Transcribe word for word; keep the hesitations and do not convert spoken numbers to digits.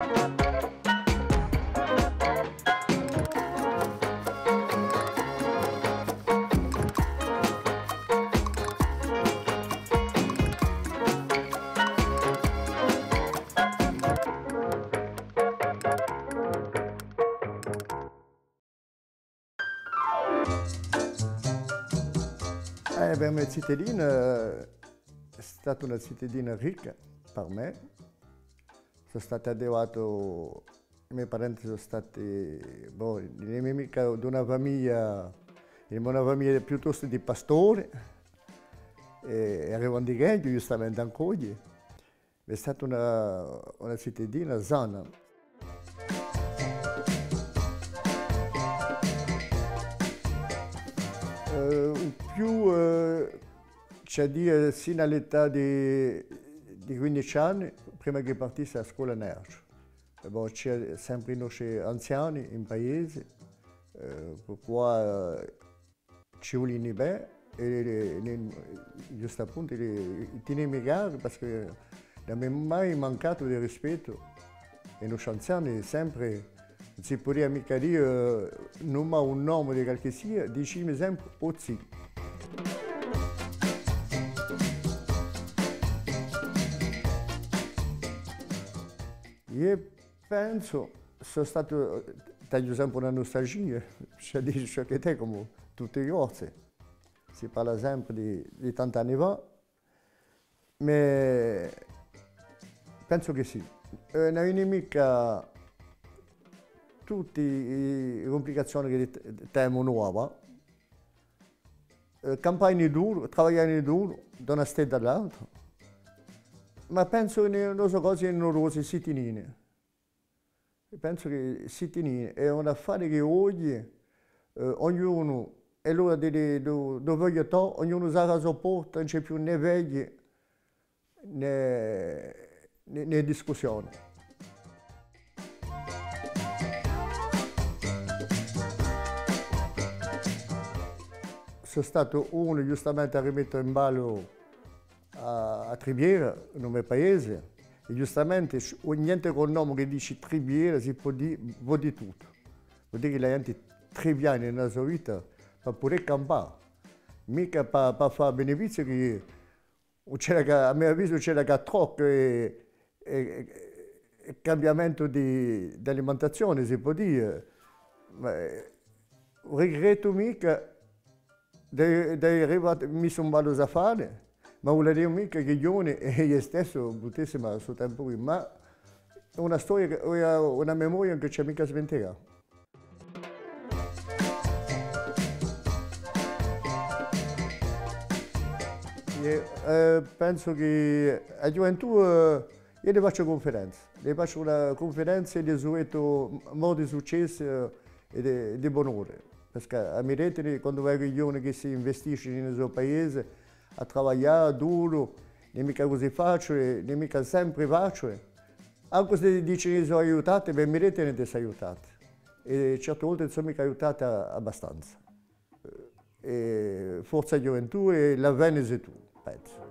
Eh, per me zitellina, eh, hè stata una zitellina ricca, per me. Sò statu allevatu, i me parenti sò stati, bò, ùn emu micca d'una famiglia, emu una famiglia piuttostu di pastori, è, è arrivanu di ghjente, ghjustamente ancu oghje. Hè stata una, una zitellina sana. Eh, u più, eh, ci hè à dì, sinu à l'età di, di quindeci anni, prima ch'e partissi à a scola nasciu. È bò, ci hè sempre i nostri anziani in paese, eh, per cui, eh, ci vuliani bè, è, è, è, ghjustu appuntu, i, i tiniami cari, perchè ùn emu mai mancatu di rispettu. È i nostri anziani sempre, ùn si pudia micca dì, eh, numà un nomu di qualchissia, diciami sempre o zì. Eiu pensu, sò statu, t'aghju sempre una nustalgia, ci hè à dì ciò chì t'hè, cum'è tutti i Corsi. Si parla sempre di, di tant'anni fà, ma pensu chì sì. Eh, ùn avia micca tutti i, i cumplicazioni chì t'emu nò avà. Eh, campaiani duru, travagliaiani duru, da una stedda à l'altra. Ma pensu chì in u so casu in u Rosi si tiniani. Pensu chì si tiniani, hè un affari chì oghje, eh, ognunu, hè l'ora di, di, di, di fighjulà, ognunu sarra a so porta, ùn ci hè più nè fighji, nè, nè, nè discussioni. Sò statu unu, ghjustamente, à rimette in ballu à, à Tribiera, in u me paese, è ghjustamente, ogni ghjente cù u nomu chì dici Tribiera, si pò dì, vò dì tuttu. Vò dì chì a ghjente tribiani in a so vita, pà pudè campà, micca pà, pà fà benefiziu chì ùn c'era chè, à me avisu, ùn c'era chè trocu è, è, è, è cambiamentu di, d'alimentazzioni, si pò dì. Ma, eh, rigrettu micca d'avè, d'avè arrivatu, missu in ballu st'affari, ma vuleria micca chì i ghjovani è eiu stessu putessimu à stu tempu quì, ma hè una storia chì, una memoria chì ùn ci hè micca à smenticà. È, eh, pensu chì a ghjuventù, eh, eiu li facciu cunfidenza, li facciu una cunfidenza è li suetu molti successi, eh, è di, di bun'ora, perchè a mi rete, quandu vecu i ghjovani chì s'investiscini in u so paese, à travaglià duru, ùn hè micca cusì faciuli, ùn hè micca sempri faciuli, ancu s'è dicini sò aiutati, bè, mi rete di esse aiutati. È certe volte ùn sò micca aiutati a-, abbastanza. È forza ghjuventù è l'avvene sè tù, pensu.